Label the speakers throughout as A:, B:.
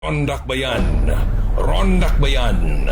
A: Rondak Bayan. Rondak Bayan.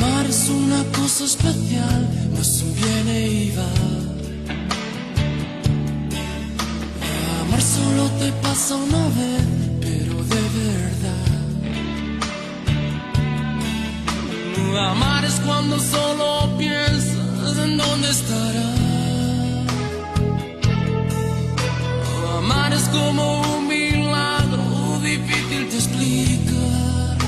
B: Amar es una cosa especial, no es un viene y va. Amar solo te pasa una vez, pero de verdad. Amar es cuando solo piensas en dónde estará. Amar es como un milagro difícil de explicar.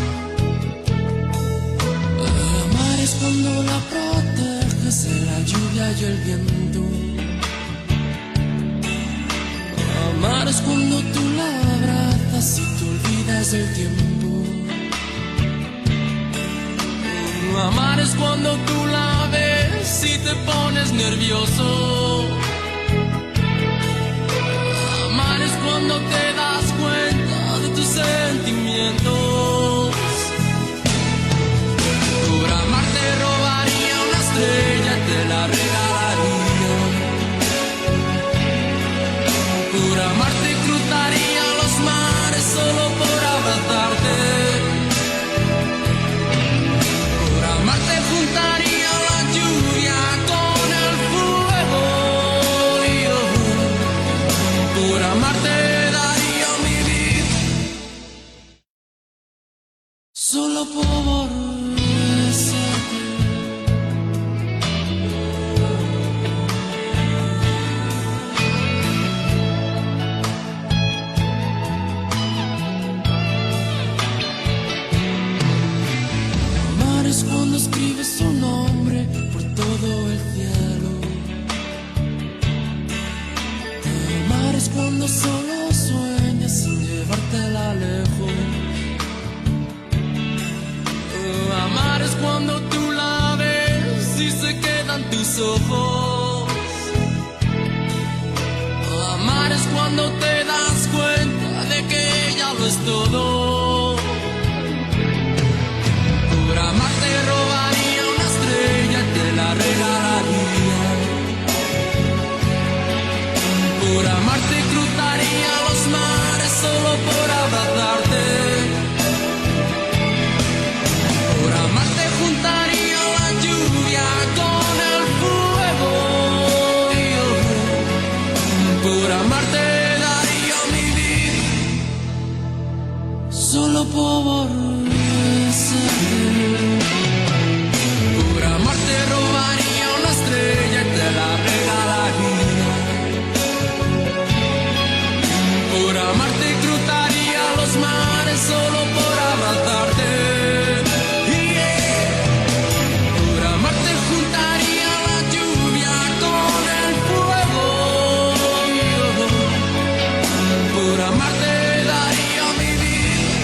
B: Amar es cuando la proteges de la lluvia y el viento. Amar es cuando tú la abrazas y te olvidas del tiempo. Amar es cuando tú la ves y te pones nervioso. Amar es cuando te das cuenta de tus sentimientos. Por amar te robaría una estrella y te la regalaría. Por amarte cruzaría los mares solo por abrazarte. Por amarte junto escribe su nombre por todo el cielo. Amar es cuando solo sueñas sin llevártela lejos. Amar es cuando tú la ves y se quedan tus ojos. Amar es cuando te das cuenta de que ella lo es todo. Por amarte robaría una estrella y te la regalaría. Por amarte cruzaría los mares solo por abrazarte. Por amarte juntaría la lluvia con el fuego. Por amarte daría mi vida solo por besarte. Por amarte robaría una estrella y te la regalaría. Por amarte cruzaría los mares solo por abrazarte. Yeah. Por amarte juntaría la lluvia con el fuego. Por amarte daría mi vida.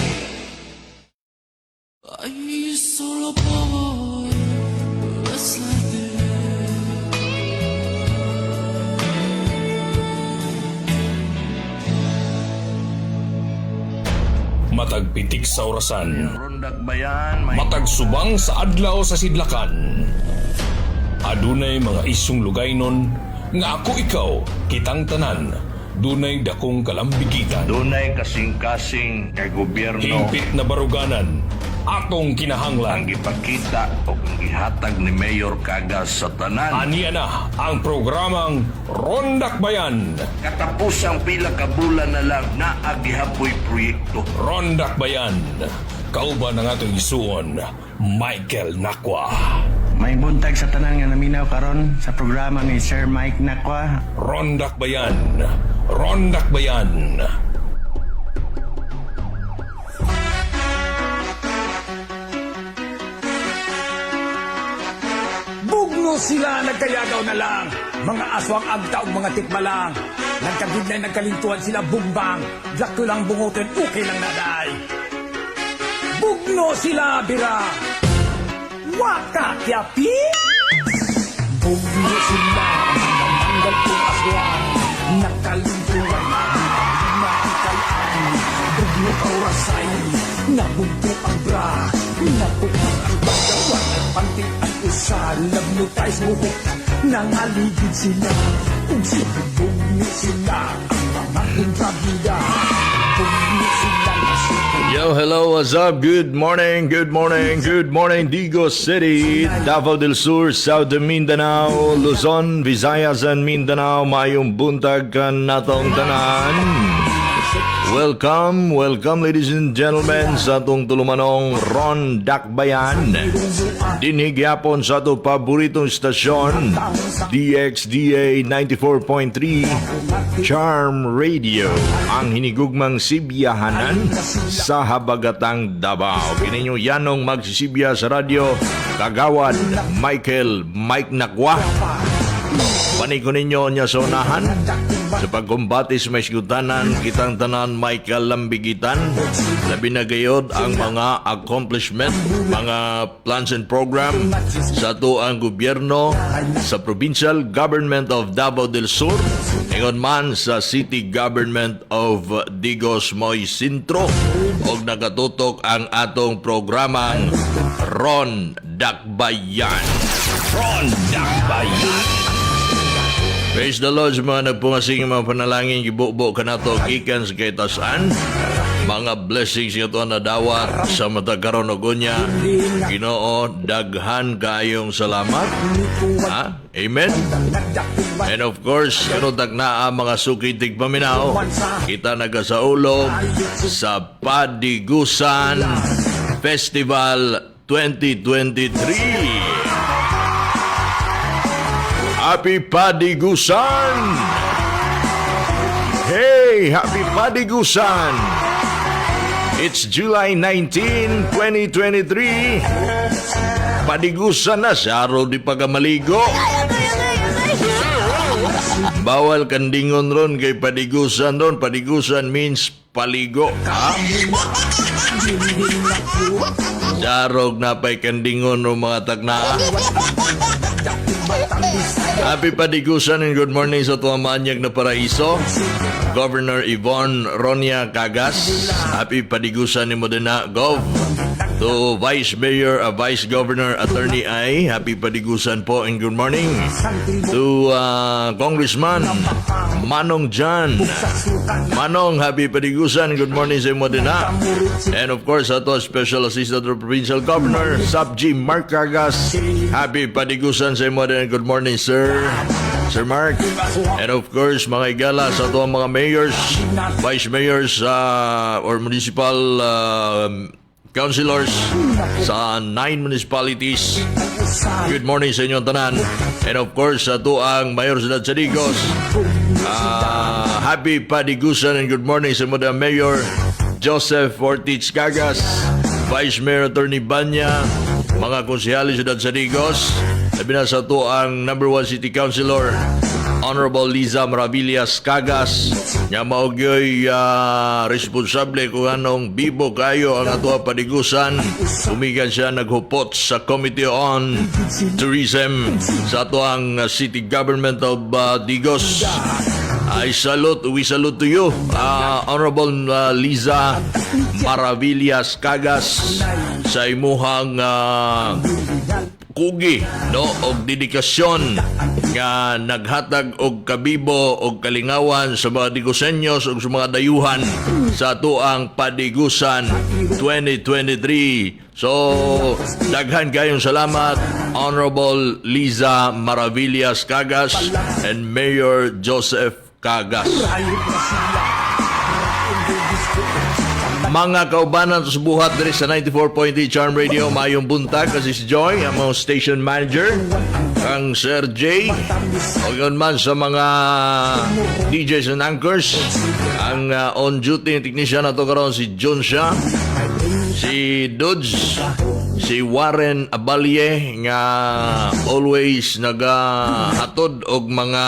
B: Ay, solo por besarte.
A: Matag pitik sa orasan.
C: Rondak Bayan, may
A: Matag subang sa adlaw sa sidlakan. Adunay mga isyong lugaynon nga ako ikaw kitang tanan. Dunay dakong kalambigitan.
C: Dunay kasing-kasing kay gobyerno
A: Hingpit na baruganan atong
C: ang
A: kinahanglan.
C: gipakita o ang gihatag ni Mayor Cagas sa tanan.
A: Aniya na ang programang Rondak Bayan.
C: Katapusang pila ka bulan na lang naa gihapoy proyekto.
A: Rondak Bayan. Kauban ang atong isuon, Michael Nakwa.
D: May buntag sa tanan nga naminaw karon sa programa ni Sir Mike Nakwa.
A: Rondak Bayan. Rondak Bayan.
E: Bugno sila, nagkayagaw na lang. Mga aswang agta ug mga tikbalang. Nagkagidlay, nagkalintuan sila bumbang. Dakto lang bungutin, okay lang naday. Bugno sila bira. Waka kyapi. Bugno sila, mga manggal kong aswang. Nagkalintuan, naikalaan. Bugno kaurasay, nabugto ang bra. Napukan ang bagawan at panty ang usa. Labnutay buhok, nangaligid sila. Ug bugno sila, ang mga kontrabida. Bugno sila nasuko.
C: Yo, hello, what's up? Good morning, good morning, good morning, Digos City, Davao del Sur, Southern Mindanao, Luzon, Visayas, and Mindanao. Mayong buntag kanatong tanan. Welcome, welcome, ladies and gentlemen, sa atong tulumanong Ron Dakbayan. Dinhi gyapon sa atong paboritong istasyon, DXDA 94.3 Charm Radio, ang hinigugmang sibyahanan sa Habagatang Davao. Kininyo yanong magsisibya sa radyo, Kagawad Michael Mike Nakwa. Paniko ninyo niya sa unahan sa pagkumbate sa may sigutanan, kitang tanan may kalambigitan. Labi na gayod ang mga accomplishment, mga plans and program sa ato ang gobyerno sa Provincial Government of Davao del Sur, ingon man sa City Government of Digos Moy Sintro, og nagatutok ang atong programang Ron Dakbayan.
A: Ron Dakbayan.
C: Praise the Lord sa mga nagpungasing mga panalangin gibubo kanato gikan sa kitasan. Mga blessings nga ato nadawat sa matag karon ug unya. Ginoo, daghan kayong salamat. Ha? Amen. And of course, karon naa mga suki tigpaminaw. Kita nagasaulog sa Padigusan Festival 2023. Happy Padigusan! Hey, Happy Padigusan! It's July 19, 2023. Padigusan na, saro di pa ka maligo. Bawal kandingon ron kay padigusan ron. Padigusan means paligo. Ha? Darog na pa'y kandingon ron, mga takna. Happy Padigusan and good morning sa tuwang maanyag na paraiso. Governor Yvonne Ronia Cagas. Happy Padigusan ni Modena, Gov. To Vice Mayor, Vice Governor Attorney I. Happy Padigusan po and good morning. To Congressman Manong John. Manong, happy Padigusan. Good morning sa Modena. And of course, ato Special Assistant to Provincial Governor, Sub G. Mark Cagas. Happy Padigusan sa Modena. Good morning, sir. Sir Mark. And of course, mga igala sa ato ang mga mayors, vice mayors, or municipal councilors sa nine municipalities. Good morning sa inyong tanan. And of course, sa ato ang Mayor sa sa Digos. Happy Padigusan and good morning sa mga Mayor Joseph Ortiz Cagas, Vice Mayor Attorney Banya, mga konsehales siyudad sa Digos, labi na sa ato ang number one city councilor, Honorable Liza Maravillas Cagas, nga mao gyoy responsable kung anong bibo kayo ang ato padigusan. Umigan siya naghupot sa Committee on Tourism sa ato ang City Government of Digos. I salute, we salute to you, Honorable Liza Maravillas Cagas, sa imuhang kugi, no, og dedikasyon nga naghatag og kabibo og kalingawan sa mga Digusenyos ug sa mga dayuhan sa atoang Padigusan 2023. So daghan kayong salamat, Honorable Liza Maravillas Cagas and Mayor Joseph Cagas. Mga kaubanan sa buhat diri sa 94.3 Charm Radio, mayong buntag kasi si Joy, ang mga station manager, ang Sir J, o yun man sa mga DJs and anchors, ang on duty technician na to karon si John Siya, si Dudes, si Warren Abalye nga always nagahatod og mga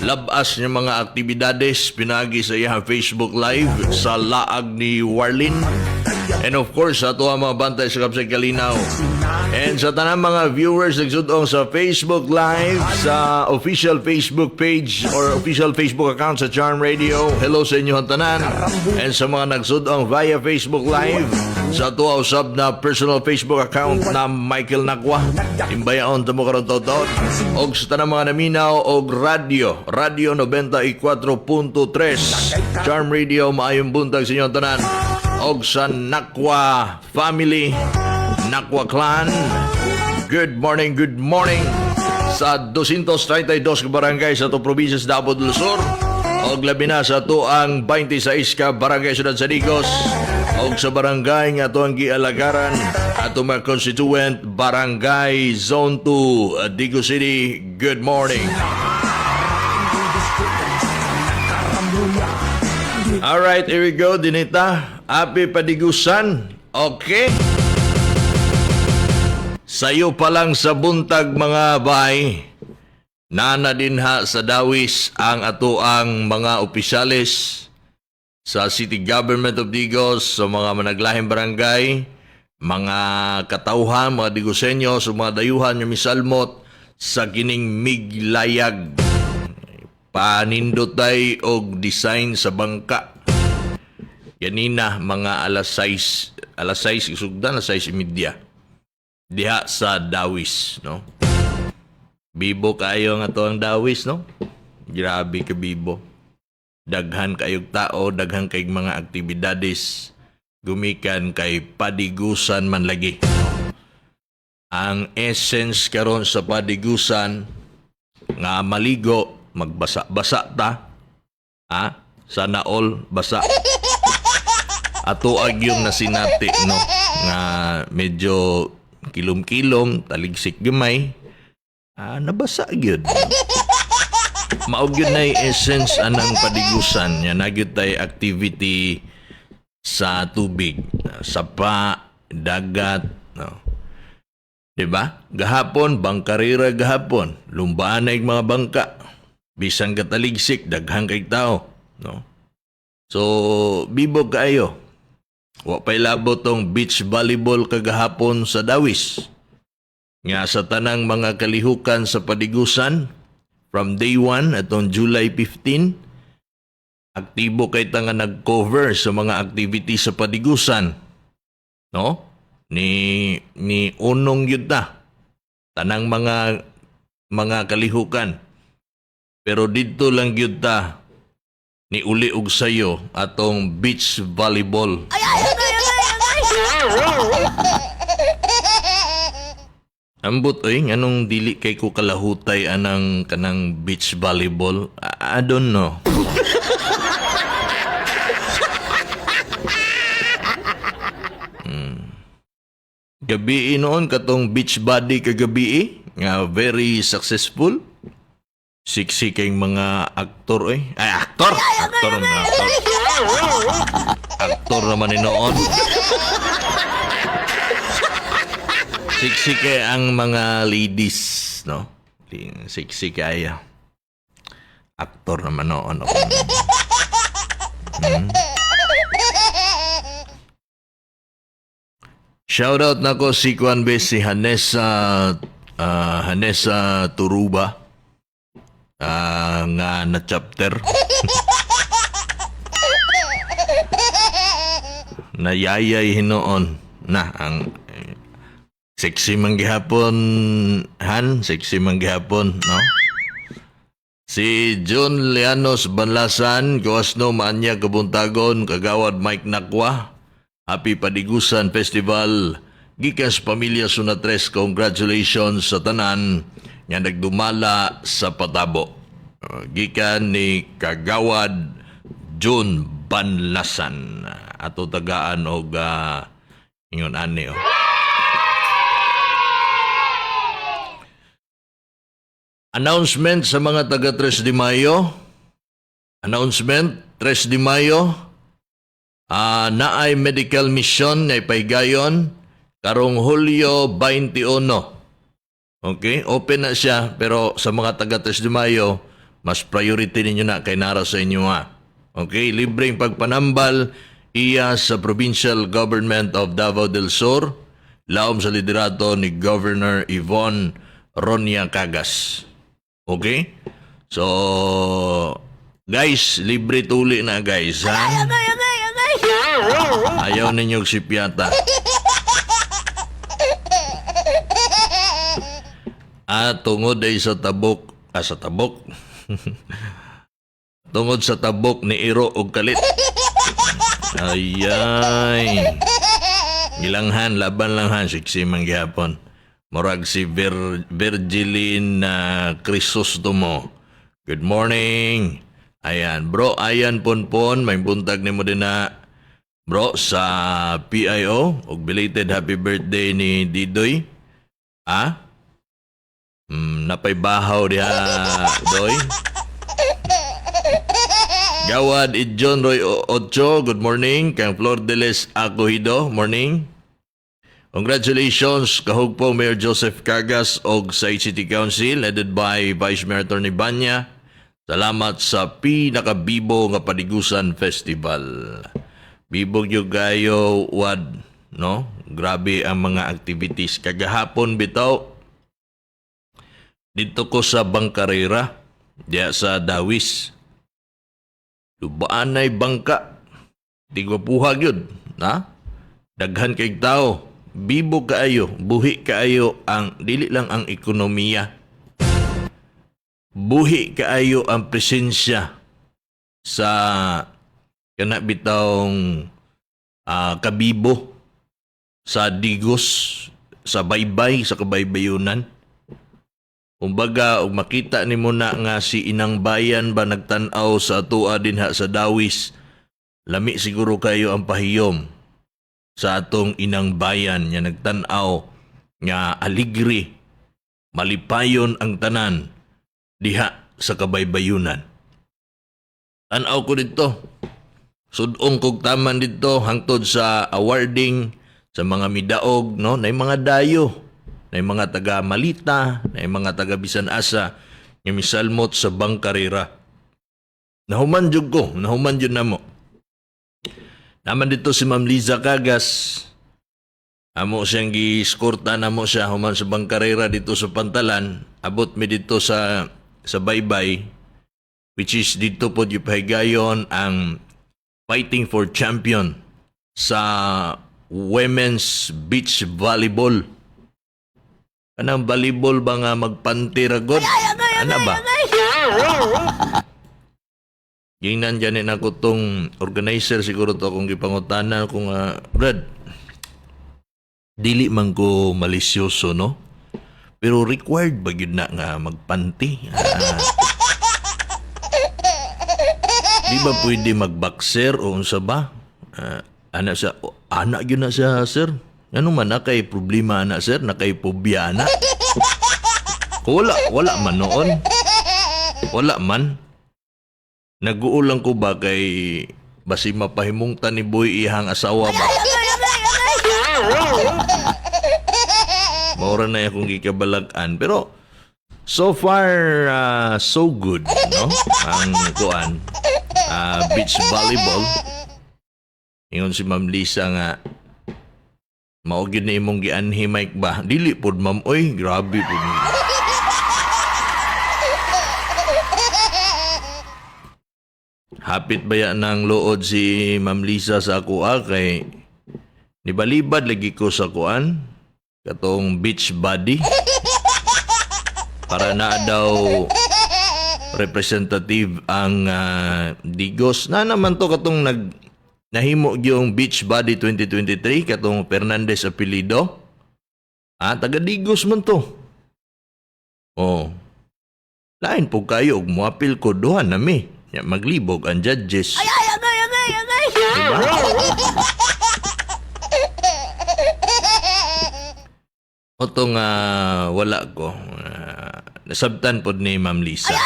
C: labas nga mga aktibidades pinagi sa iyang Facebook Live sa laag ni Warlin. And of course, sa ato ang mga bantay sa Kapsay Kalinaw. And sa tanang mga viewers nagsudong sa Facebook Live, sa official Facebook page or official Facebook account sa Charm Radio, hello sa inyo ang tanan. And sa mga nagsudong via Facebook Live, sa ato usab na personal Facebook account na Michael Nakwa. Imbayaon tamo karon taud. Og sa tanang mga naminaw og radio, Radio 94.3 Charm Radio, maayong buntag sa inyo ang tanan. Og sa Nakwa family, Nakwa clan, good morning, good morning sa 232 ka barangay sa ato probinsya sa Davao del Sur og labi na sa ato ang 26 ka barangay siyudad sa Digos og sa barangay nga ato ang gialagaran, ato mga constituent, Barangay Zone 2, Digos City. Good morning. All right, here we go, Dinita. Happy Padigusan. Okay. Sayo pa lang sa buntag, mga bay, nana dinha sa Dawis ang ato ang mga opisyales sa City Government of Digos, sa mga managlahing barangay, mga katawhan, mga Digusenyo, sa mga dayuhan nga misalmot sa kining miglayag. Panindotay og design sa bangka. Ganina mga alas 6, alas 6 isugdan, alas 6:30. Diha sa Dawis, no? Bibo kayo nga to ang Dawis, no? Grabe ka bibo. Daghan kayog tao, daghan kay mga aktibidades gumikan kay padigusan man lagi. Ang essence karon sa padigusan nga maligo, magbasa-basa ta. Ha? Sana all basa. Ato agyong nasinati, no, nga medyo kilom-kilom, taligsik gamay, nabasa gyud. Mao gyud na essence anang padigusan nya na gyud tay activity sa tubig, sapa, dagat, no. 'Di ba? Gahapon bangkarera gahapon, lumbaan na yung mga bangka. Bisan kataligsik daghang kay tao, no? So, bibo kaayo. Wa pay labot tong beach volleyball kagahapon sa Dawis. Nga sa tanang mga kalihukan sa Padigusan from day 1 atong July 15, aktibo kay ta nga nag-cover sa mga activities sa Padigusan. No? Ni unong yun ta. Tanang mga kalihukan. Pero dito lang gyud ta ni uli og sayo atong beach volleyball. Ambot oy, nganong dili kay ko kalahutay anang kanang beach volleyball? I don't know. Gabi noon katong beach body kagabi nga very successful. Siksi kay mga aktor oy. Ay, aktor. Aktor naman aktor. Aktor naman ni noon. Siksi kay ang mga ladies, no? Siksi kaya. Aktor naman noon. Ako. Shoutout nako si Kwan Be, si Hanesa, Hanesa Turuba, nga na chapter. Nayayay hinoon na ang sexy man gihapon, han, sexy man gihapon, no? Si John Leanos Banlasan, Kuasno Maanya Kabuntagon, Kagawad Mike Nakwa, Happy Padigusan Festival, gikan sa pamilya Sunatres, congratulations sa tanan nga nagdumala sa patabo. Gikan ni Kagawad John Banlasan. Ato tagaan og ingon ani oh. Announcement sa mga taga 3 de Mayo. Announcement, 3 de Mayo. Naay medical mission na ipaygayon karong Hulyo 21. Okay, open na siya pero sa mga taga 3 de Mayo, mas priority ninyo na kay nara sa inyo ha. Okay, libreng pagpanambal iya sa Provincial Government of Davao del Sur, laom sa liderato ni Governor Yvonne Ronia Cagas. Okay? So, guys, libre tuli na guys, ha? Ayaw ninyo sipyata. Tungod ay sa tabok, sa tabok. Tungod sa tabok ni Iro og kalit. Ayay. Gilanghan, laban lang han, siksi man gihapon. Murag si Virgilin na Crisostomo. Good morning. Ayan, bro, ayan ponpon, may buntag nimo din na bro sa PIO og belated happy birthday ni Didoy. Ah? Napay bahaw diha, Doy. Gawad Idjon Roy Ocho, good morning. Kang Flor Deles Acohido, morning. Congratulations kahugpong Mayor Joseph Cagas og sa City Council headed by Vice Mayor Tony Banya. Salamat sa pinakabibo nga Padigusan Festival. Bibo gyud kayo wad, no? Grabe ang mga activities kagahapon bitaw. Dito ko sa Bangkarera, diya sa Dawis. Lubaan na'y bangka. Tigwapuha gyud, na? Daghan kay tao. Bibo kaayo, buhi kaayo ang dili lang ang ekonomiya. Buhi kaayo ang presensya sa kana bitawng kabibo sa Digos, sa baybay, sa kabaybayunan. Kumbaga, og makita nimo na nga si Inang Bayan ba nagtan-aw sa atoa dinha sa Dawis, lami siguro kayo ang pahiyom sa atong Inang Bayan nga nagtan-aw nga aligre, malipayon ang tanan diha sa kabaybayunan. Tan-aw ko dito. Sudong kog taman dito hangtod sa awarding sa mga midaog, no, nay mga dayo. Na mga taga Malita, na mga taga bisan asa nga misalmot sa bangkarera. Nahuman jud ko, nahuman jud namo. Naman dito si Ma'am Liza Cagas. Amo siyang gi-escorta namo siya human sa bangkarera dito sa Pantalan. Abot mi dito sa Baybay, which is dito po gipahigayon ang fighting for champion sa women's beach volleyball. Kanang volleyball ba nga magpanti ra god? Ana ba? Gingnan dyan na ako tong organizer siguro to akong gipangutana kung Brad, dili man ko malisyoso, no? Pero required ba gyud na nga magpanti? Di ba pwede magboxer o unsa ba? Ana sa o, ana gyud na siya, sir. Ano man na kay problema ana, sir, na kay phobia ana. Wala, wala man noon. Wala man. Naguulang ko ba kay basi mapahimungtan ni Boy ihang asawa ba? Maura na akong gikabalag-an. Pero so far, so good, no? Ang kuan, beach volleyball. Ingon si Ma'am Lisa nga, mao gyud na imong gianhi, Mike, ba? Dili pod, ma'am, oy, grabe pod. Hapit ba yan ng lood si Ma'am Lisa sa ako kay nibalibad lagi ko sa kuan katong beach body para na daw representative ang Digos na naman to katong nag nahimo yung Beach Body 2023, katong Fernandez apelido, taga Digos man to. Oh, lain po kayo og moapil ko, duha na mi. Ya, maglibog ang judges. Diba? Oto nga wala ko. Nasabtan pod ni Ma'am Lisa.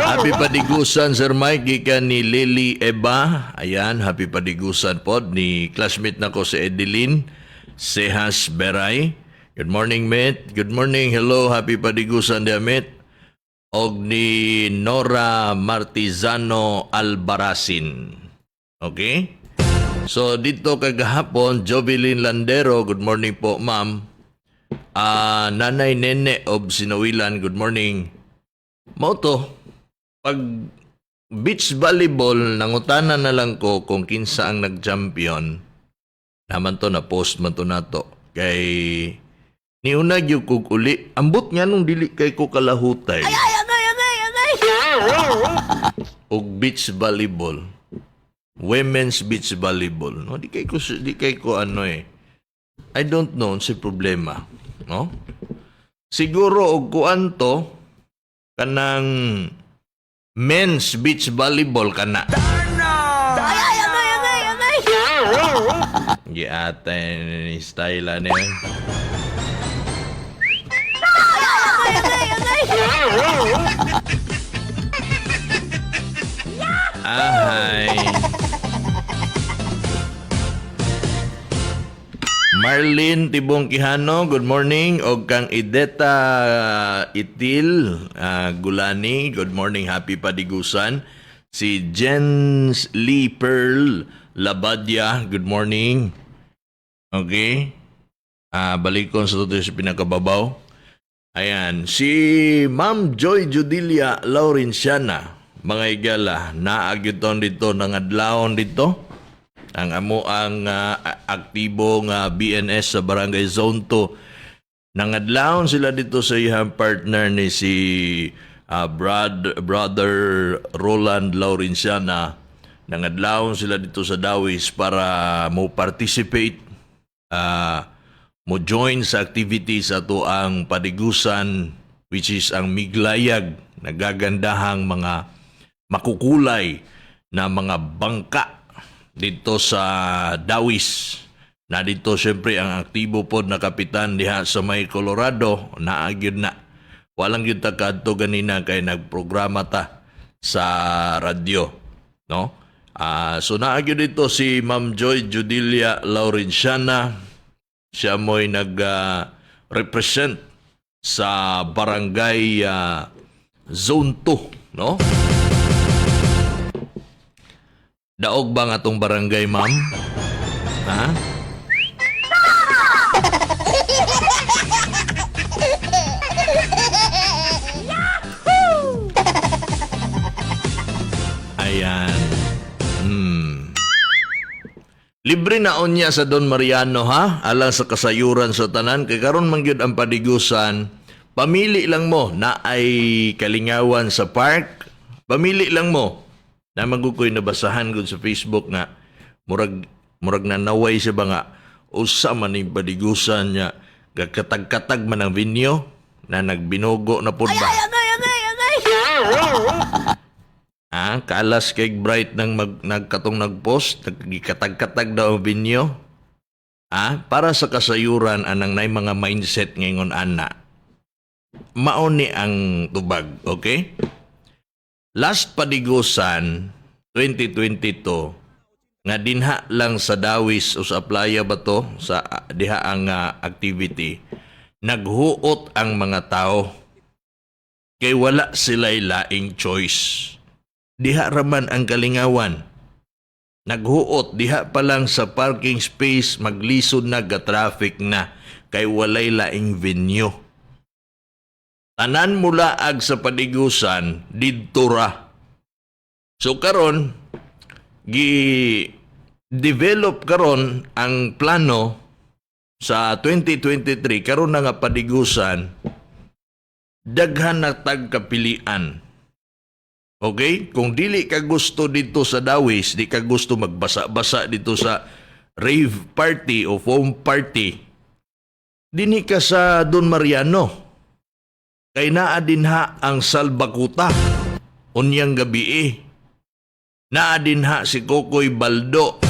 C: Happy Padigusan, Sir Mike, gikan ni Lily Eba. Ayan, happy Padigusan pod ni classmate nako si Edeline Sehas Beray. Good morning, mate. Good morning. Hello, happy Padigusan dia, mate. Og ni Nora Martizano Albarasin. Okay? So dito kagahapon, Jovelyn Landero, good morning po, ma'am. Nanay Nene of Sinawilan, good morning. Mao to, pag beach volleyball, nangutana na lang ko kung kinsa ang nag-champion. Naman to, na-post man to nato. Kay niuna gyud kog uli. Ambot nga nung dili kay ko kalahutay. Og beach volleyball. Women's beach volleyball. No, di kay ko ano eh. I don't know si problema, no? Siguro og kuan to kanang men's beach volleyball kana. Giatay ni style ani. Ahay. Marlene Tibong Quijano, good morning. Og kang Ideta Itil Gulani, good morning, happy Padigusan. Si Jens Lee Pearl Labadia, good morning. Okay. Balik ko sa totoo sa pinakababaw. Ayan, si Ma'am Joy Judilia Laurenciana, mga igala, naagyuton dito, nangadlawon dito. Ang amo ang aktibo nga BNS sa Barangay Zone 2. Nangadlawon sila dito sa iyang partner ni si Brother Roland Laurenciana. Nangadlawon sila dito sa Dawis para mo participate, mo join sa activities ato ang Padigusan, which is ang miglayag, nagagandahang mga makukulay na mga bangka dito sa Dawis. Na dito siyempre ang aktibo pod na kapitan diha sa may Colorado, naa gyud na. Walang gyud ta kadto ganina kay nagprograma ta sa radyo, no? So naa gyud dito si Ma'am Joy Judilia Laurenciana. Siya mo'y nag represent sa barangay Zone 2, no? Daog ba nga atong barangay, ma'am? Ha? Ayan. Libre na unya sa Don Mariano ha, alang sa kasayuran sa tanan kay karon man gyud ang padigusan. Pamili lang mo na ay kalingawan sa park. Pamili lang mo. Na magukoy nabasahan gud sa Facebook nga murag murag nanaway siya ba nga usa man ning padigusan niya, gakatag-katag man ang venue na nagbinugo na pud ba. Ah, kaalas kay Bright nang nagkatong nagpost, nagkatag-katag daw ang venue. Ah, para sa kasayuran anang nay mga mindset ngayon ana. Mao ni ang tubag, okay? Last padigusan 2022 nga dinha lang sa Dawis o sa playa ba to sa diha ang activity, naghuot ang mga tao kay wala sila'y laing choice, diha raman ang kalingawan. Naghuot diha pa lang sa parking space, maglisod na, ga-traffic na kay walay laing venue. Tanan mulaag sa padigusan didto ra. So karon gi develop karon ang plano sa 2023 karon na nga padigusan, daghan na tag kapilian. Okay? Kung dili ka gusto dito sa Dawis, di ka gusto magbasa-basa dito sa rave party o foam party, dinhi ka sa Don Mariano. Kay naa dinha ang Salbakuta unyang gabi eh. Naa dinha si Kokoy Baldo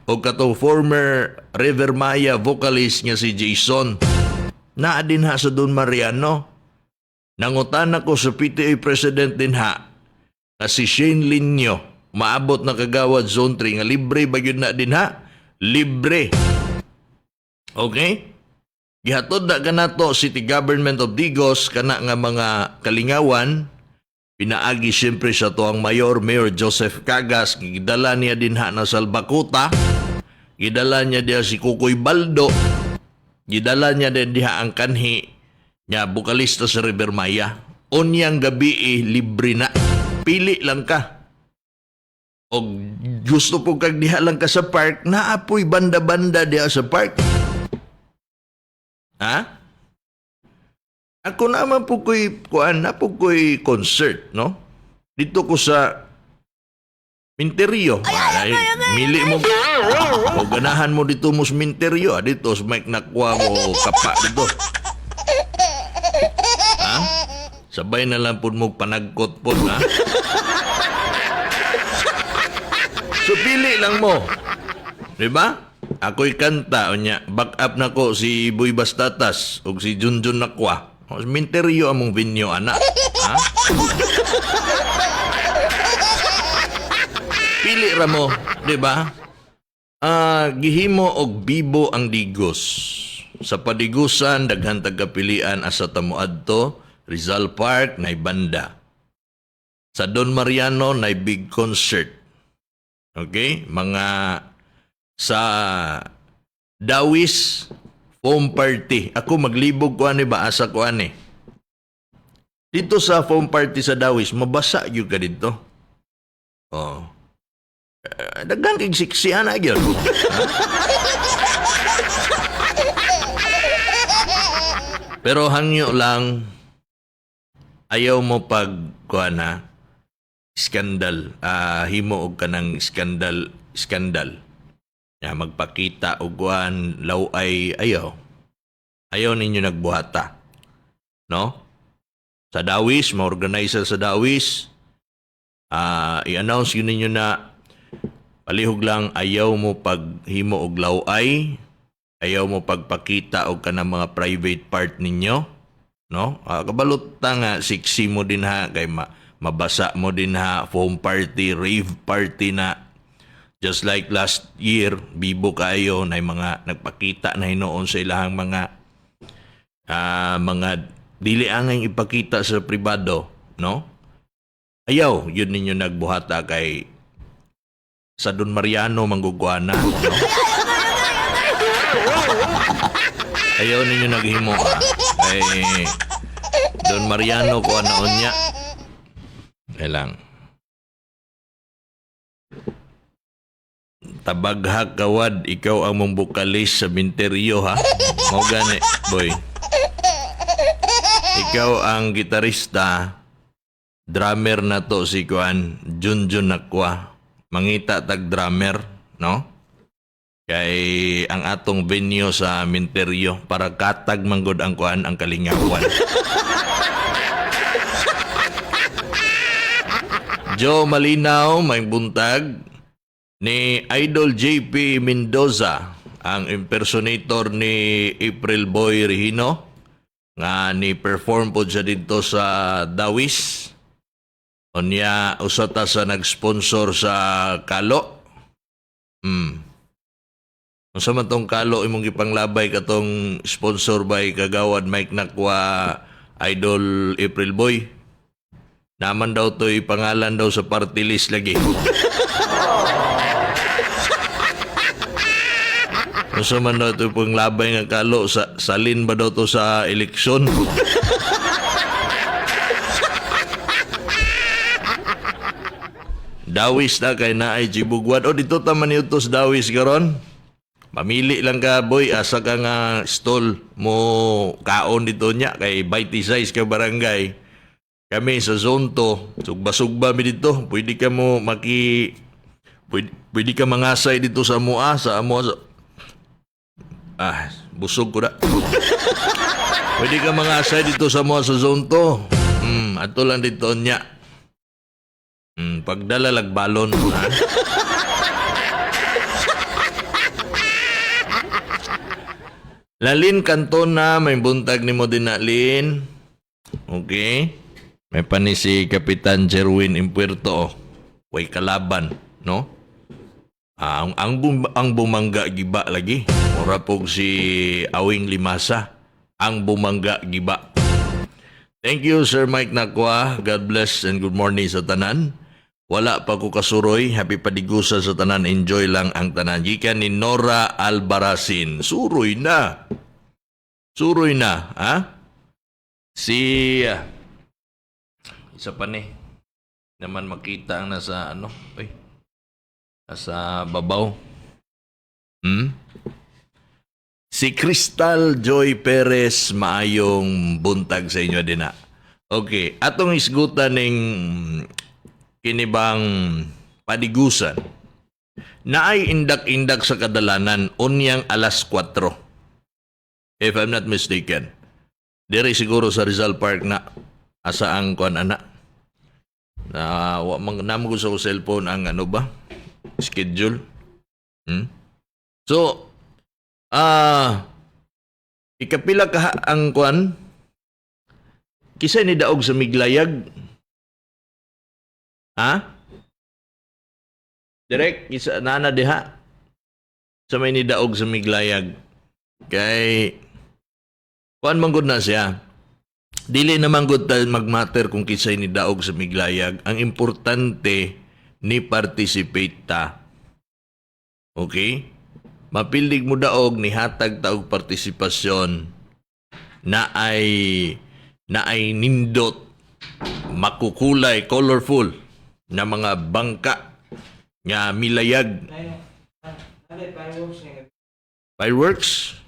C: o katong former River Maya vocalist nga si Jason. Naa dinha sa Don Mariano. Nangutan ako sa PTA president dinha nga si Shane Linyo, maabot na kagawad Zone 3, nga libre ba yun na dinha? Libre. Okay? Gihatod na kanato City Government of Digos kana nga mga kalingawan, pinaagi siyempre sa tuang mayor, Mayor Joseph Cagas. Gidala niya dinha na Salbakuta, gidala niya diha si Kukoy Baldo, gidala niya din diha ang kanhi niya bokalista sa River Maya. Unyang gabi eh, libre na, pili lang ka. O gusto po kag diha lang ka sa park, naapoy banda-banda diha sa park. Ha? Ako naman po ko'y, kuan, na po ko'y concert, no? Dito ko sa Minteryo. Ay, mili mo. O ganahan mo dito mo sa Minteryo. Ah, dito sa Mike Nakwa mo kapa dito. Ha? Sabay na lang po mo panagkot po, ha? So pili lang mo. Di ba? Ako'y kanta, unya, back up na ko si Boy Bastatas o si Junjun Nakwa. O, Minteryo among venue, ana. Ha? Pili ra mo, di ba? Ah, gihimo og bibo ang Digos. Sa padigusan, daghan tagkapilian asa ta moadto, Rizal Park, nay banda. Sa Don Mariano, nay big concert. Okay? Mga sa Dawis, foam party. Ako maglibog ko ani ba, asa ko ani. Dito sa foam party sa Dawis, mabasa gyud ka dito. Oh. Eh, daghan kay sexy ana gyud. Ha? Pero hangyo lang, ayaw mo pag kuan na skandal, himo og kanang skandal skandal. Ya, magpakita og kuan law-ay, ayaw. Ayaw ninyo nagbuhata. No? Sa Dawis, ma-organizer sa Dawis, i-announce yun ninyo na palihog lang ayaw mo paghimo og law-ay, ayaw mo pagpakita og kanang mga private part ninyo, no? Kabalot ta nga sexy mo din ha kay mabasa mo din ha, foam party, rave party na. Just like last year, bibo kayo na mga nagpakita na hinuon sa ilahang mga dili angay ipakita sa pribado, no? Ayaw, yun ninyo nagbuhata kay sa Don Mariano manggugwana, no? Ayaw ninyo naghimo ah. Kay Don Mariano ko anaon niya. Kailang. Tabaghak kawad, ikaw ang mong bukalis sa minteryo ha. Mao gani, boy. Ikaw ang gitarista, drummer na to si Kuan, Junjun Nakwa. Mangita tag drummer, no? Kay ang atong venue sa minteryo para katag manggod ang kuan ang kalingawan. Joe Malinaw, may buntag ni Idol JP Mendoza, ang impersonator ni April Boy Regino nga ni perform po siya dito sa Dawis. Unya usa ta sa nag-sponsor sa Kalo. Unsa man tong Kalo imong gipanglabay katong sponsor by Kagawad Mike Nakwa, Idol April Boy? Naman daw to'y pangalan daw sa party list lagi. Unsa man daw ito panglabay nga kalo sa salin ba daw to sa eleksyon? Dawis na kay naay Jibugwan. O dito ta man sa Dawis karon. Mamili lang ka boy asa ka nga stall mo kaon dito niya kay 26 ka barangay. Kami sa zone 2, sugba-sugba mi dito. Pwede ka mo maki pwede, pwede ka mangasay dito sa mua sa amo sa. Ah, busog ko na. Pwede ka mangasay dito sa mua sa zone 2. Ato lang dito niya. Pagdala lag balon, ha? Lalin Cantona, may buntag nimo din na, Lin. Okay. May pani si Kapitan Jerwin Impuerto. Oh. Way kalaban, no? Ah, ang bumangga giba lagi. Mura pog si Awing Limasa. Ang bumangga giba. Thank you, Sir Mike Nakwa. God bless and good morning sa tanan. Wala pa ko kasuroy. Happy padigusa sa tanan. Enjoy lang ang tanan. Gikan ni Nora Albaracin. Suroy na. Suroy na. Ha? Si... isa pa ni. Naman makita ang nasa ano. Uy. Nasa babaw. Si Crystal Joy Perez, maayong buntag sa inyo din na. Okay, atong isgutan ning kinibang padigusan. Naay indak-indak sa kadalanan unyang alas 4. If I'm not mistaken. Diri siguro sa Rizal Park na asa ang kuan ana. Na wa man namo ko sa cellphone ang ano ba? Schedule. So, ikapila ka ang kuan? Kisa ni daog sa Miglayag? Ha? Direk, isa nana diha. Sa may nidaog sa Miglayag. Kay kuan man gud na siya. Dili naman gud ta magmatter kung kisay ni daog sa Miglayag. Ang importante ni participate ta. Okay? Mapildig mo daog ni hatag ta og partisipasyon na ay nindot, makukulay, colorful na mga bangka nga milayag. Fireworks?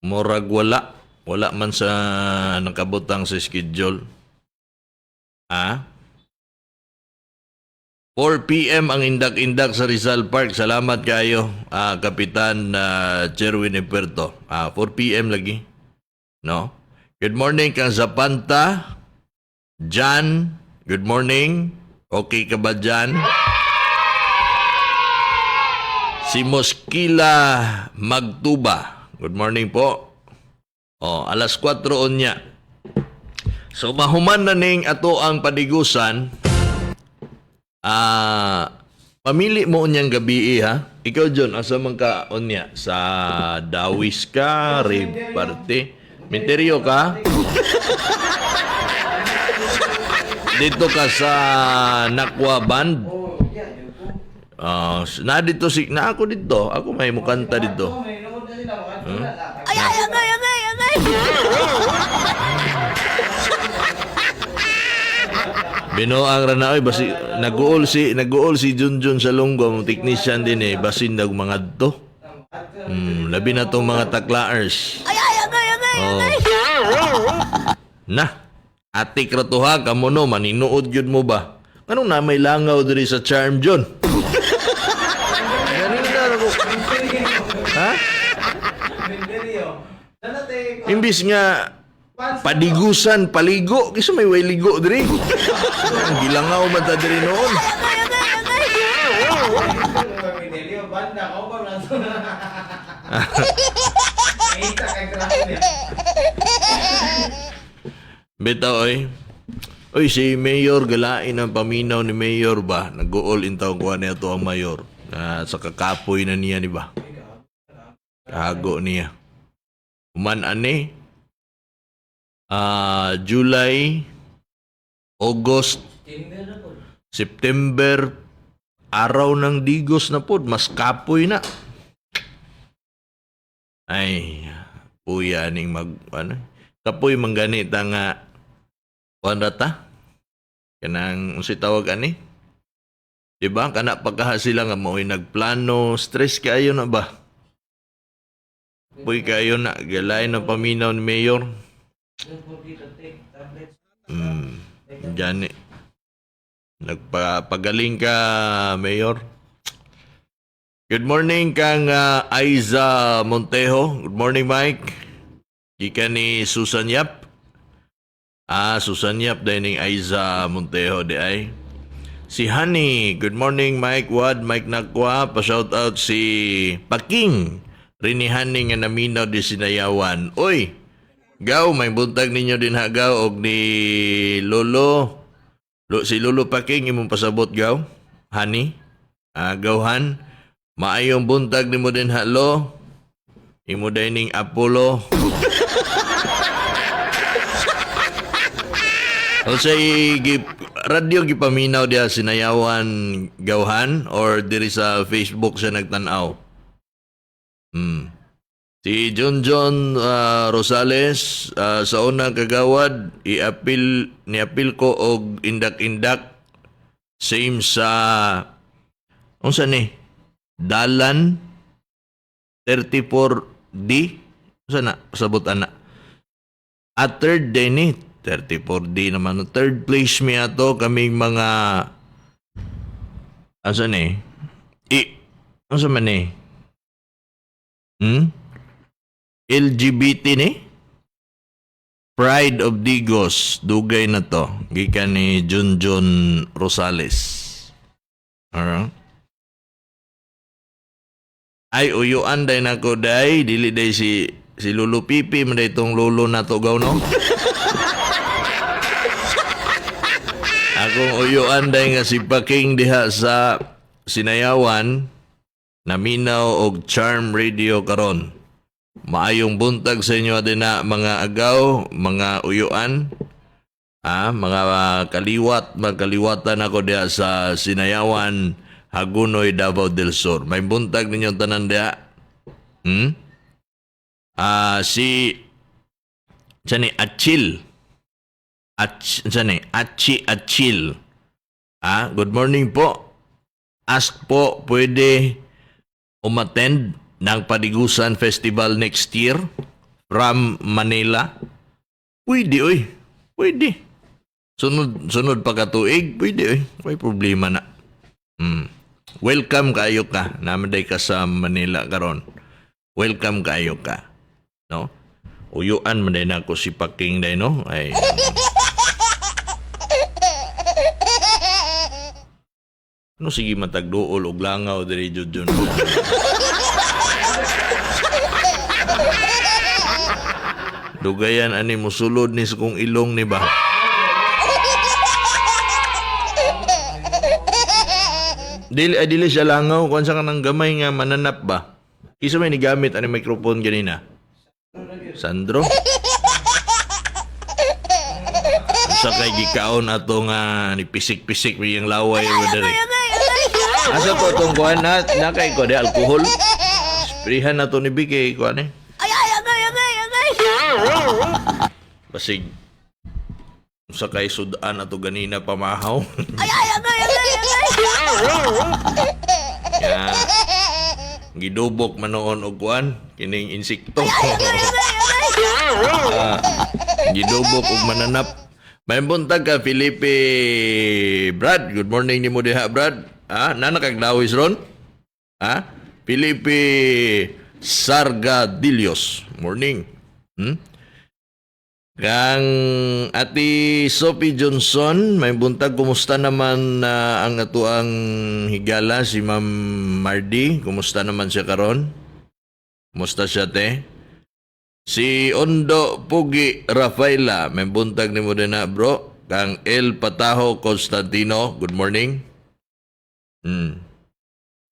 C: Murag wala. Wala man sa nakabutang sa schedule. Ah? 4 p.m. ang indak-indak sa Rizal Park. Salamat kayo, Kapitan Jerwin Emperto. 4 p.m. lagi. No? Good morning kang Zapanta. Jan, good morning. Okay ka ba dyan? Si Moskila Magtuba. Good morning po. Oh, alas 4 unya. So mahuman na ning ato ang padigusan. Pamili mo unyang gabi eh, ha. Ikaw John, asa man ka unya? Sa Dawis ka, Rave Parte. Minteryo ka? Dito ka sa Nakwa Band? Ah, na dito si na ako dito. Ako may mukanta dito.
F: Ay, ay, agay, agay, agay!
C: Binuang ra na oy basi naguol si Junjun sa lunggo ang technician din eh basin dag mga to. Labi na tong mga taklaers.
F: Ay, ay, agay, agay,
C: Oh.
F: agay!
C: Na. Atik ra to ha kamo no maninuod gyud mo ba? Anong na may langaw diri sa Charm John? Ganina ra ko. Ha? Imbis nga padigusan paligo kaysa may way ligo diri. Ang gilangaw man ta diri noon.
F: Agay, agay, agay!
C: Bitaw oy. Oy si Mayor galain ang paminaw ni Mayor ba? Nag-uol in taong kuha niya to ang mayor. Na sa kakapoy na niya ni ba? Kahago niya. Human ani July, August, September, araw ng Digos na pod, mas kapoy na. Ay, puya ning mag ano. Kapoy man ganita nga kuan ra ta. Kanang unsay tawag ani? Di ba? Kana pagkaha sila nga mao'y nagplano, stress kaayo na ba? Puy kayo na, galay na paminaw ni Mayor. Diyan eh. Nagpapagaling ka, Mayor. Good morning kang Aiza Montejo. Good morning, Mike. Gikan ni Susan Yap. Ah, Susan Yap dahil ning Aiza Montejo di ay. Si Honey, good morning Mike Wad, Mike Nakwa, pa-shout out si Paking. Rini Honey nga naminaw di Sinayawan. Oy, Gaw, may buntag ninyo din ha, Gaw, og ni Lolo. Si Lolo Paking, imong pasabot, Gaw. Honey. Ah, Gawhan. Maayong buntag nimo din ha, Lo. Imo dining Apollo. O say radyo gipaminaw diha Sinayawan Gawhan or diri sa Facebook siya nagtan-aw. Si John John Rosales sa unang kagawad iapil niapil ko og indak-indak same sa unsa ni Dalan 34D unsa na pasabot ana at third day ni 34D naman third place mi ato kaming mga asa ni i unsa man ni LGBT ni Pride of Digos dugay na to gikan ni Junjun Rosales. Alright. Ay uyuan day nako day dili day si si Lolo Pipi man day tong lolo na to gaw no. Akong uyuan day nga si Paking diha sa Sinayawan naminaw og Charm Radio karon. Maayong buntag sa inyo din na mga agaw, mga uyuan, mga kaliwat, magkaliwatan ako diha sa Sinayawan, Hagunoy, Davao del Sur. May buntag ninyo tanan diha. Si siya ni Achil. Siya ni Achi Achil. Good morning po. Ask po, pwede umattend ng Padigusan Festival next year from Manila? Pwede, oy. Pwede. Sunod pa katuig, pwede, oy. May problema na. Welcome kayo ka. Namaday ka sa Manila karon. Welcome kayo ka. No? Uyuan man din ako si Paking day, no? Ay. Ano sige matagduol og langaw diri jud jud. Dugayan ani musulod ni sa kong ilong ni ba? Dili ay dili siya langaw kuan sa kanang gamay nga mananap ba. Kinsa may nigamit ani microphone ganina? Sandro? Sa kay gikaon ato nga ni pisik-pisik may iyang laway mo diri. Asa to tong kuan na na kay ko di alcohol. Sprehan na to ni BK kuan eh.
F: Ay, ay, agay, agay, agay.
C: Basig sa kay sudan ato ganina pamahaw.
F: Ay, ay, agay, agay, agay.
C: Ya. Gidubok man noon og kuan kining insekto. Ah, gidubok og mananap. May buntag ka Felipe Brad. Good morning nimo diha Brad. Ah, nana kag dawis ron? Ha? Felipe Sargadillos. Morning. Kang Ate Sophie Johnson, may buntag, kumusta naman na ang atuang higala si Ma'am Mardy? Kumusta naman siya karon? Kumusta siya te? Si Ondo Pugi Rafaela, may buntag nimo din na bro. Kang El Pataho Constantino, good morning.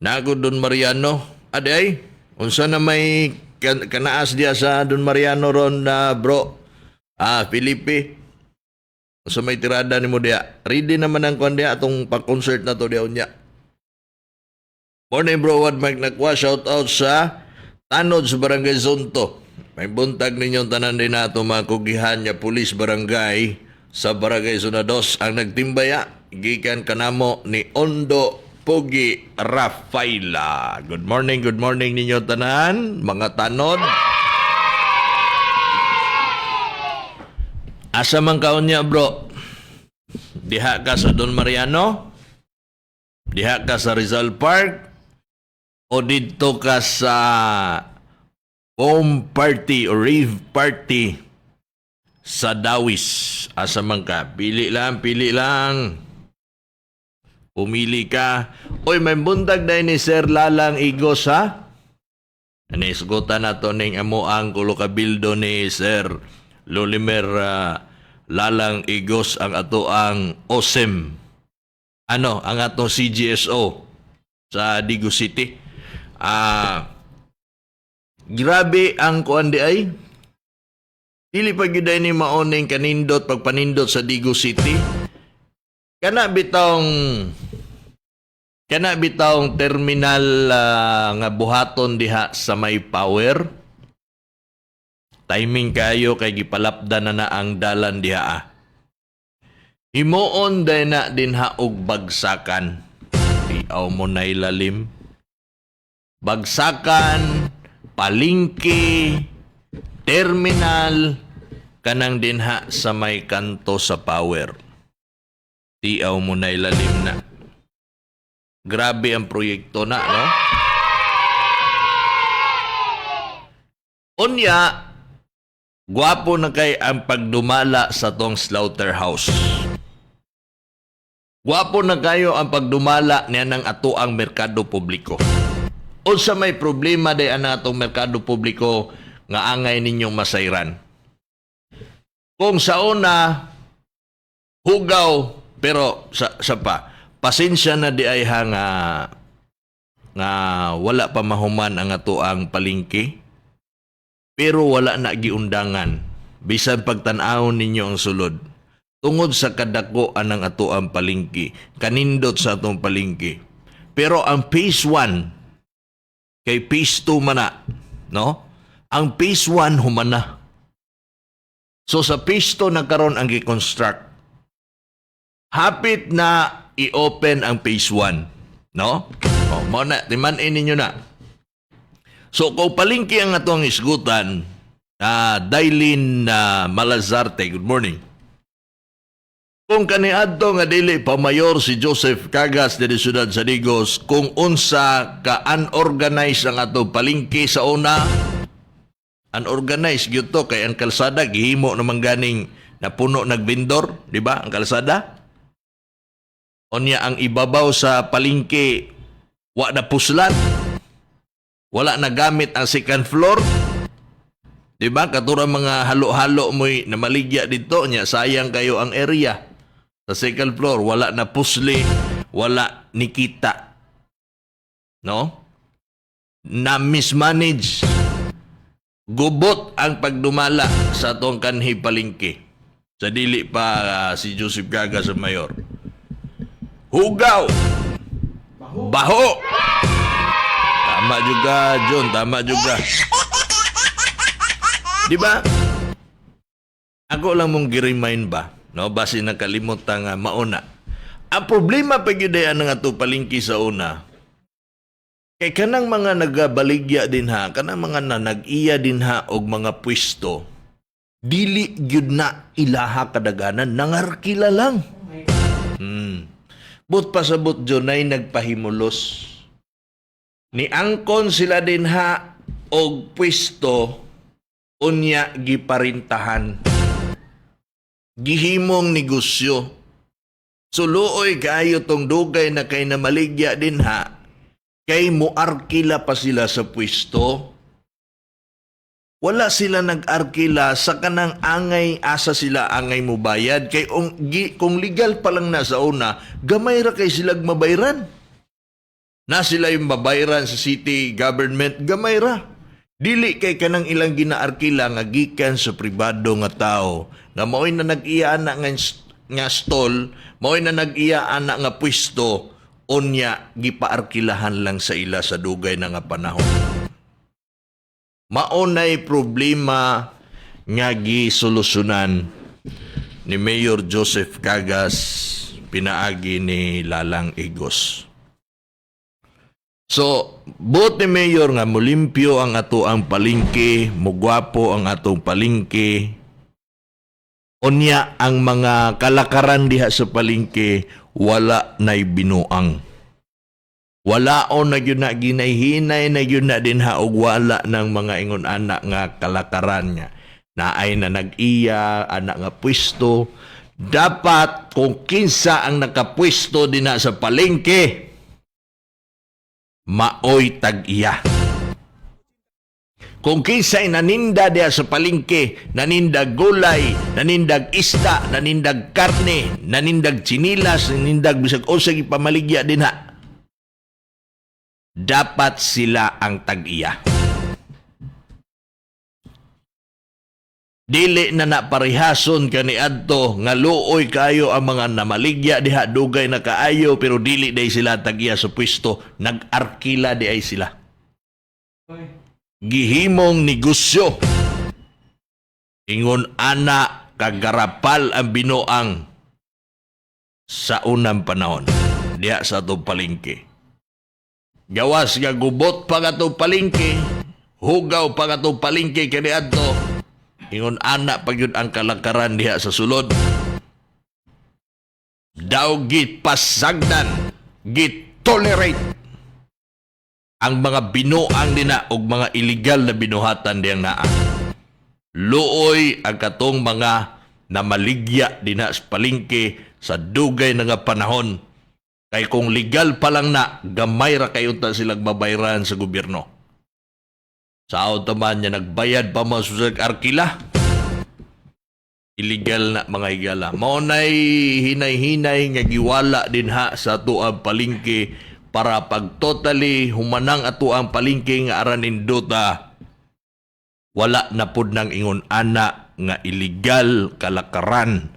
C: Nago Don Mariano. Aday, unsa na may kanaas diya sa Don Mariano ron na bro? Ah, Felipe. Unsa may tirada nimo diya? Ready naman ang kuan diya atong pa-concert na to diya unya. Morning bro, what Mike Nakwa, shout out sa Tanod sa Barangay Zonto. May buntag ninyong tanan din nato mga kugihan nga pulis barangay sa Barangay Zona 2 ang nagtimbaya gikan kanamo ni Ondo Pogi Rafaela. Good morning ninyo tanan, mga tanod. Asa man kaon niya bro? Diha ka sa Don Mariano? Diha ka sa Rizal Park? O didto ka sa home party o rave party sa Dawis? Asa man ka? Pili lang, pili lang. Pumili ka. Oy, may buntag dahil ni Sir Lalang Igos, ha? Naisgutan na to ning amo ang kulokabildo ni Sir Lolimer Lalang Igos ang ato ang OSEM. Ano, ang atong CGSO sa Digos City. Grabe ang kuan di ay. Dili pa gyud ay ni maoning kanindot pagpanindot sa Digos City. Kana bitawng terminal nga buhaton diha sa may power. Timing kayo kay gipalapda na na ang dalan diha. Ah. Himuon day na dinha og bagsakan. Tiaw mo na ilalim. Bagsakan, palingki, terminal, kanang dinha sa may kanto sa power. Tiaw mo na ilalim na. Grabe ang proyekto na, no? Unya, gwapo na kay ang pagdumala sa tong slaughterhouse. Gwapo na kayo ang pagdumala niya ng ato ang merkado publiko. Unsa may problema day ana atong merkado publiko nga angay ninyong masayran? Kung sa una hugaw pero sa pa pasensya na di ay ha nga nga wala pa mahuman ang ato ang palengke pero wala na giundangan bisan pagtan-awon ninyo ang sulod tungod sa kadako anang ato ang palengke, kanindot sa atong palengke. Pero ang phase 1 kay phase 2 man na, no? Ang phase 1 human na. So sa phase 2 na karon ang gi-construct, hapit na i-open ang phase 1, no? O, mao na timan-in ninyo na. So kung palengke ang atong isgutan, Dailin Malazarte, good morning. Kung kaniadto nga dili pa mayor si Joseph Cagas diri siyudad sa Digos, kung unsa ka unorganized ang atong palengke sa una, unorganized gyud to kay ang kalsada gihimo naman ganing napuno nag vendor, di ba? Ang kalsada. Unya ang ibabaw sa palengke wa na puslan. Wala na gamit ang second floor. Di ba? Katura mga halo-halo mo'y namaligya dito nya sayang kayo ang area. Sa second floor wala na pusli, wala nikita. No? Na mismanage. Gubot ang pagdumala sa atong kanhi palengke. Sa dili pa si Joseph Cagas sa mayor. Hugaw! Baho! Tama juga, John. Tama juga. Di ba? Ako lang mong gi-remind ba? No, base nakalimot nga mauna. Ang problema pa gyud ay ang ato palengke sa una. Kay kanang mga nagabaligya din ha, kanang mga na nag-iya din ha og mga pwesto, dili gyud na ilaha kadaganan, nangarkila lang. But pasabot John ay nagpahimulos. Ni angkon sila din ha og pwesto, unya giparintahan. Gihimong negosyo. Suluoy kaayo tong dugay na kay namaligya din ha, kay muarkila pa sila sa pwesto. Wala sila nag-arkila sa kanang angay, asa sila angay mubayad, kay kung legal pa lang na sa una, gamay ra kay silag mabayran. Na sila yung mabayran sa city government, gamay ra. Dili kay kanang ilang ginaarkila nga gikan sa pribado nga tao nga mao'y na nag-iya ana nga stall, mao'y na nag-iya ana nga pwesto, unya gipaarkilahan lang sa ila sa dugay na nga panahon. Maunay problema nga gisolusyonan ni Mayor Joseph Cagas pinaagi ni Lalang Igos. So, buot ni Mayor nga mulimpyo ang ato ang palengke, mugwapo ang atong palengke. Unya ang mga kalakaran diha sa palengke wala na'y binuang. Wala o na gyud na ginayhinay na gyud na din ha og wala ng mga ingon anak nga kalakaran nga naay na nag-iya anak nga pwesto. Dapat kung kinsa ang nakapwesto dinha sa palengke, maoy tag-iya. Kung kinsa'y naninda diha sa palengke, nanindag gulay, nanindag isda, nanindag karne, nanindag tsinilas, nanindag bisag unsay ipamaligya dinha, dapat sila ang tag-iya. Dili na na parehason kaniadto nga luoy kayo ang mga namaligya diha dugay na kaayo, pero dili day sila tag-iya sa pwesto, nag-arkila di ay sila. Gihimong negosyo. Ingon ana kagarapal ang binuang sa unang panahon diha sa atong palengke. Gawas nga gubot pa nga atong palengke, hugaw pa nga atong palengke kaniadto, ingon ana pa gyud ang kalakaran diha sa sulod. Daw gipasagdan, gitolerate ang mga binuang dina og mga illegal na binuhatan diyang naa. Luoy ang katong mga namaligya dinha sa palengke sa dugay na nga panahon. Kay kung legal pa lang na, gamay ra kayo ta silang mabayran sa gobyerno. Sao man niya nagbayad pa mo sa arkila? Illegal na, mga higala. Mao nay hinay-hinay nga giwala din ha sa atuang palengke para pag totally humanang ato ang palengke nga aran nindota, wala na pud nang ingon ana nga illegal kalakaran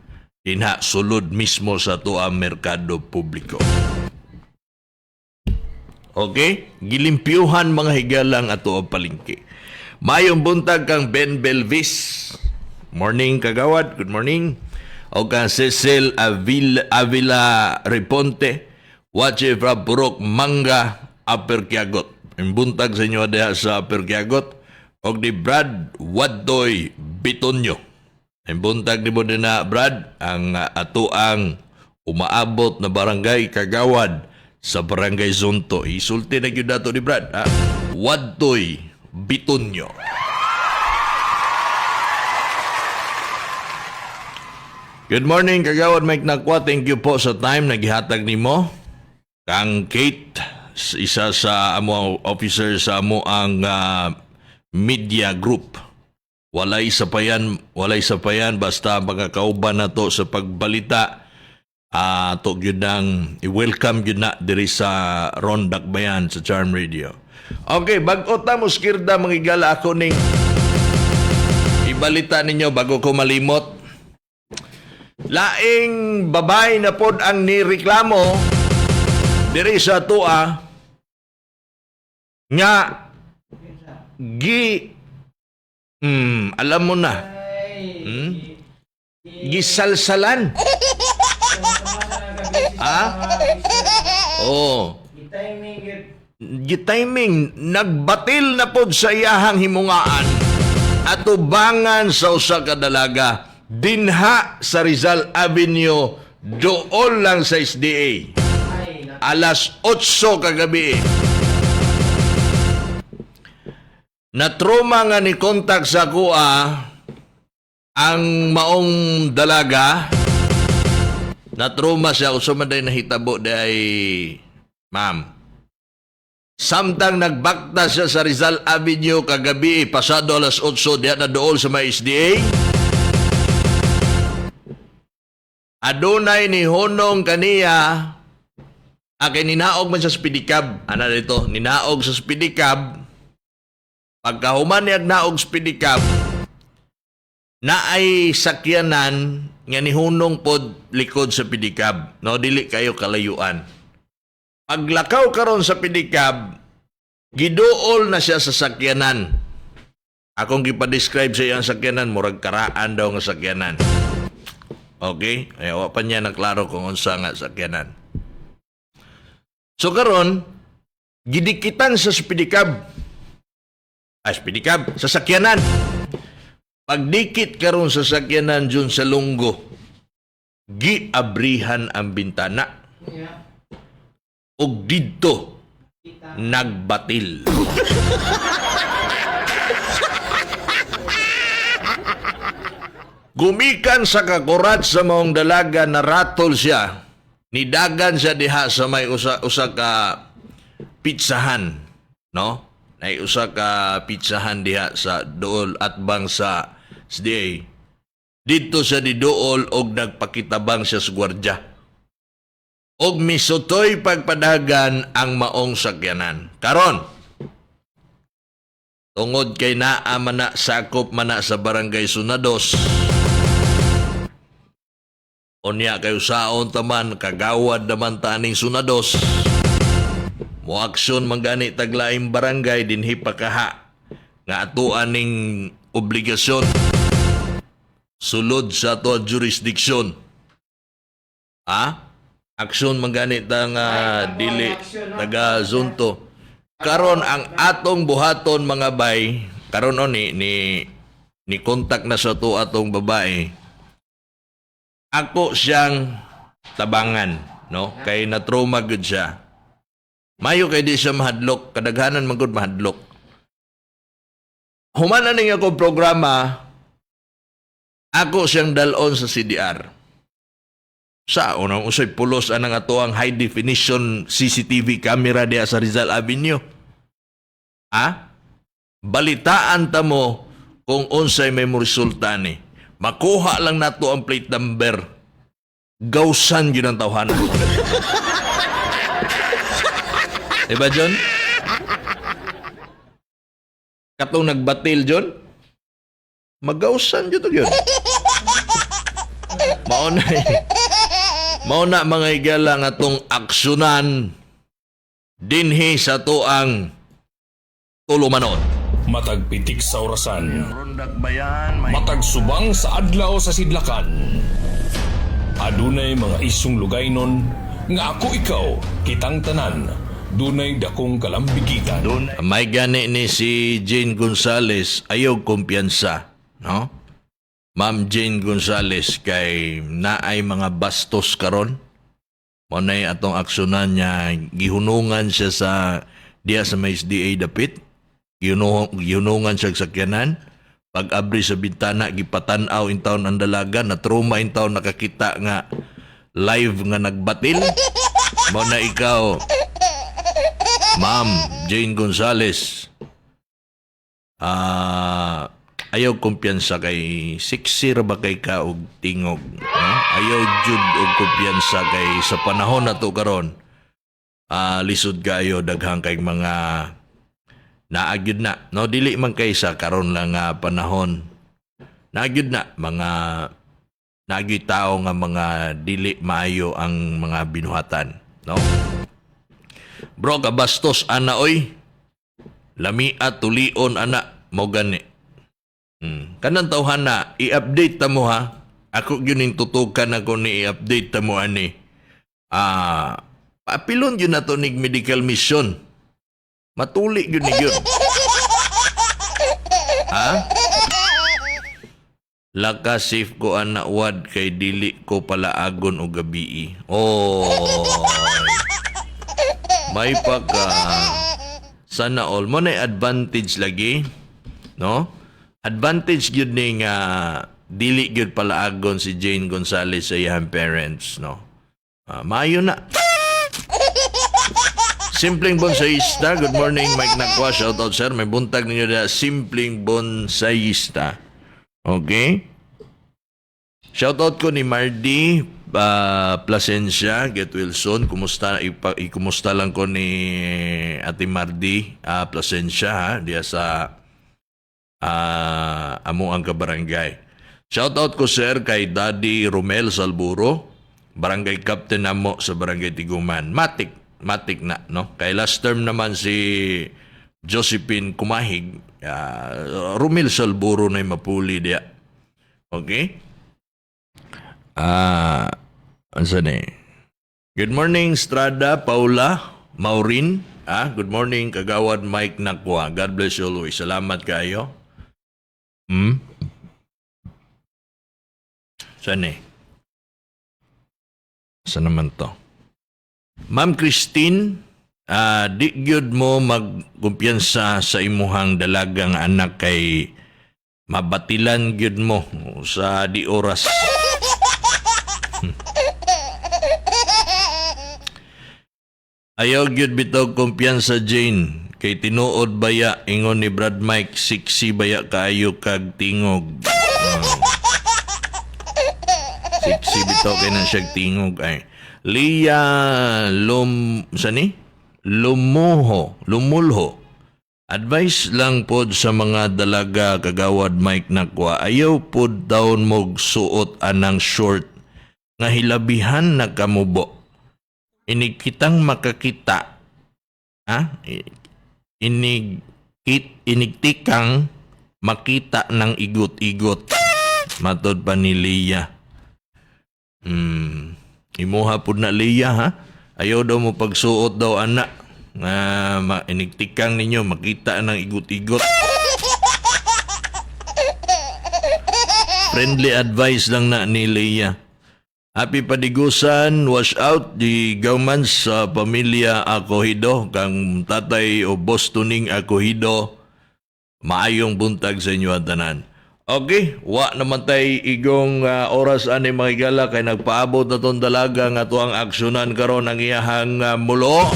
C: dinha sulod mismo sa atuang merkado publiko. Okay? Gilimpyuhan, mga higala, ang ato ang palengke. Mayong buntag kang Ben Belvis. Morning, kagawad. Good morning. O kang Cecil Avila Reponte. Watch from Purok Manga, Upper Kiagot. Ang buntag sa inyo diha sa Upper Kiagot. Og di Brad Wadoy Bitonyo. Ang buntag ni mo din na Brad, ang ato ang umaabot na barangay kagawad sa Barangay Zonto. Isulti na gyud nato ni Brad. Ha? Wadoy Bitonyo. Good morning, Kagawad Mike Nakwa. Thank you po sa time na gihatag nimo. Kang Kate, isa sa amo officer sa amo ang media group. Walay sapayan, walay sapayan basta mga kauban na to sa pagbalita. Ato gyud nang i-welcome gyud na diri sa Ron Dakbayan sa Charm Radio. Okay, bag-o ta mo skirda, mga igala, ako ning ibalita ninyo bago ko malimot. Laing babay na pod ang nireklamo diri sa atoa nga gi alam mo na gisalsalan, ah, oh, gitiming, nagbatil na pod sa iyahang himungaan atubangan sa usa ka dalaga dinha sa Rizal Avenue, dool lang sa SDA, alas 8 kagabi. Na trauma nga ni kontak sa kuha ang maong dalaga. Na trauma siya usa man day nahitabo day, ma'am. Samtang nagbakta siya sa Rizal Avenue kagabi pasado alas 8 diha na dool sa may SDA, adunay ni honong kaniya kay ninaog man sa speedy cab. Ana dito, ninaog sa speedy cab. Pagkahuman niya naog speedy cab, na ay sakyanan nga nihunong pod likod sa pedicab, no? Dili kayo kalayuan. Paglakaw karon sa pedicab, giduol na siya sa sakyanan. Akong gipa-describe sa iyang sakyanan, murag karaan daw nga sakyanan. Okay, ay wa pa niya naklaro kung unsa nga sakyanan. So karon gidikitan sa pedicab, ay pedicab, sa sakyanan. Pagdikit karon sa sakyanan dun sa lunggo, giabrihan ang bintana. Og didto nagbatil. Gumikan sa kakurat sa maong dalaga, naratol siya. Nidagan siya diha sa may usa, usa ka pizzahan, no? Nay usa ka pizzahan diha sa dool atbang sa SDA. Didto siya diduol og nagpakitabang siya sa gwardya. Og misutoy pagpadagan ang maong sakyanan. Karon, tungod kay naa man na, sakop man na sa Barangay Zona Dos. Unya kay usaon taman kagawad naman ta aning Zona Dos. Moaksyon man gani taglaing barangay dinhi pakaha nga ato aning obligasyon sulod sa ato ang jurisdiction. Ha? Aksyon man gani ta nga dili taga Zone 2. Karon ang atong buhaton, mga bay, karon, no, ni contact na sa ato atong babae. Ako siyang tabangan, no? Kay na trauma gud siya. Mayo kay di siya mahadlok, kadaghanan man gud mahadlok. Human na ning ako programa, ako siyang dalon sa CDR. Sa unang usay pulos anang ato ang high definition CCTV camera diha sa Rizal Avenue. Ha? Balitaan ta mo kung unsay may mo resulta ni. Makuha lang nato ang plate number. Gawsan yun ang tawhana. Diba, John? Katong nagbatil, John? Magawsan yun to yun. Mao na eh. Mao na, mga higala, nga atong aksyonan dinhi sa tuang tulumanon.
A: Matag pitik sa orasan.
C: Ron Dakbayan,
A: Matag subang sa adlaw sa sidlakan. Adunay mga isyong lugaynon nga ako ikaw kitang tanan dunay dakong kalambigitan.
C: May gani ni si Jane Gonzalez, ayaw kumpiyansa, no? Ma'am Jane Gonzalez, kay naay mga bastos karon. Mo nay atong aksyonan niya, gihunungan siya sa diya sa may SDA dapit. Gihunungan siya sa sakyanan. Pag abri sa bintana, gipatan-aw in taon ang dalaga, na trauma in taon nakakita nga live nga nagbatil. Mo na ikaw, Ma'am Jane Gonzalez. Ah, Ayaw kumpiyansa kay sexy ra ba kay ka og tingog, no? Ayaw jud og kumpiyansa kay sa panahon na to karon, lisod kayo, daghang kay mga naagyud na, no? Dili man kay sa karon lang nga panahon, naagyud na mga naagyud tao nga mga dili maayo ang mga binuhatan, no? Bro, kabastos ana oy, lamia tulion ana mo gani. Kanang tawhan na i-update ta mo ha. Ako gyud ning tutukan ako ni i-update ta mo ani. Paapilon gyud nato nig medical mission. Matuli gyud ni gyud. Ha? Laka safe ko ana wad kay dili ko palaagon og gabii. Oh. May pagka sana all mo na advantage lagi, no? Advantage gyud ni nga dili gyud palaagon si Jane Gonzalez sa iyang parents, no? Maayo na. Simpleng Bonsayista, good morning, Mike Nakwa, shout out, sir. May buntag ninyo na Simpleng Bonsayista. Okay? Shout out ko ni Mardy Plasencia, get well soon. Kumusta, ikumusta lang ko ni Ate Mardy Plasencia ha, diya sa amo ang kabarangay. Shout out ko, sir, kay Daddy Romel Salburo, barangay captain namo sa Barangay Tiguman. Matik, matik na, no? Kay last term naman si Josephine Kumahig, Romel Salburo na mapuli diya. Okay? Ansa ni? Good morning, Strada, Paula, Maureen. Good morning, Kagawad Mike Nakwa. God bless you always. Salamat kayo. Saan eh? Saan naman to? Ma'am Christine, di gyud mo magkumpiyansa sa imuhang dalagang anak kay mabatilan gyud mo sa di oras. Ayaw gyud bitaw kumpiyansa, Jane, kay tinuod baya ingon ni Brad Mike, sexy baya kaayo kag tingog. Oh. Sexy bitaw kay na siya tingog ay. Lia Lum sani? Lumuho, Lumulho. Advice lang pod sa mga dalaga, Kagawad Mike Nakwa. Ayaw pod taon mog suot anang short nga hilabihan na kamubo. Inig kitang makakita, ha? Inig tikang makita ng igot-igot. Matod pa ni Leah. Imuha pud na, Leah, ha. Ayaw daw mo pagsuot daw ana nga inigtikang ninyo makita ng igot-igot. Friendly advice lang na ni Leah. Happy Padigusan, wash out di gawman sa pamilya Acohido, kang tatay o boss tuning Acohido, maayong buntag sa inyo ang tanan. Okay, wa naman tay igong oras ani, mga higala, kay nagpaabot na tong dalaga nga tuang aksyonan karon ang iyahang mulo.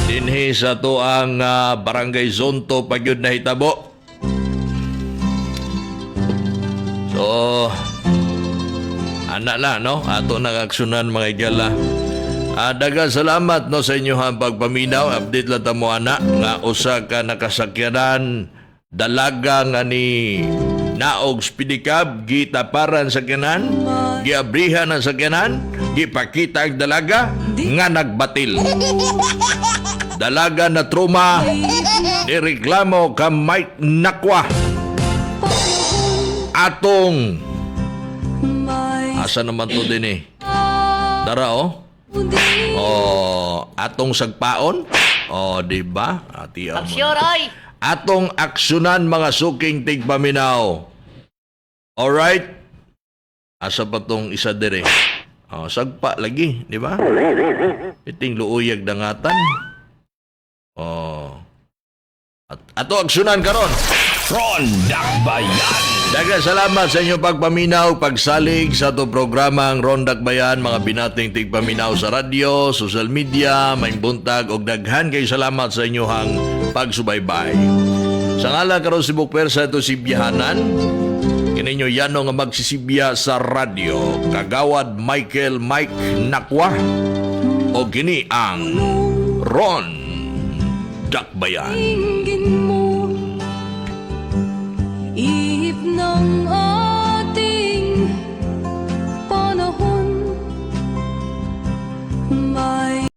C: Dinhi sa tuang Barangay Zonto pagyud na hitabo. So, ana la, no? Ato nag-aksyonan, mga higala. Daghang salamat, no, sa inyo pagpaminaw. Update lang ta mo ana nga usa ka nakasakyanan dalaga nga ni naog speedy cab, gitaparan sakyanan, giabrihan ang sakyanan, gipakita ang dalaga nga nagbatil. Dalaga na trauma, nireklamo ka Mike Nakwa. Atong asa naman to din eh? Tara oh. Oh, atong sagpaon. Oh, di ba? Ati mo.
F: Aksyon, oy!
C: Atong aksyonan, mga suking tigpaminaw. Alright? Asa pa tong isa dire? Oh, sagpa lagi, di ba? Iting luuyag dangatan. Oh. At ato aksyonan karon.
A: Ron Dakbayan.
C: Daghang salamat sa inyong pagpaminaw, pagsalig sa ato programang Ron Dakbayan, mga binating tigpaminaw sa radyo, social media, may buntag og daghan kay salamat sa inyong pagsubaybay. Sa ngalan karon si Bukper sa ito sibyahanan, kininyo yano nga magsisibya sa radyo, Kagawad Michael Mike Nakwa, o kini ang Ron Dakbayan.
B: Ingin.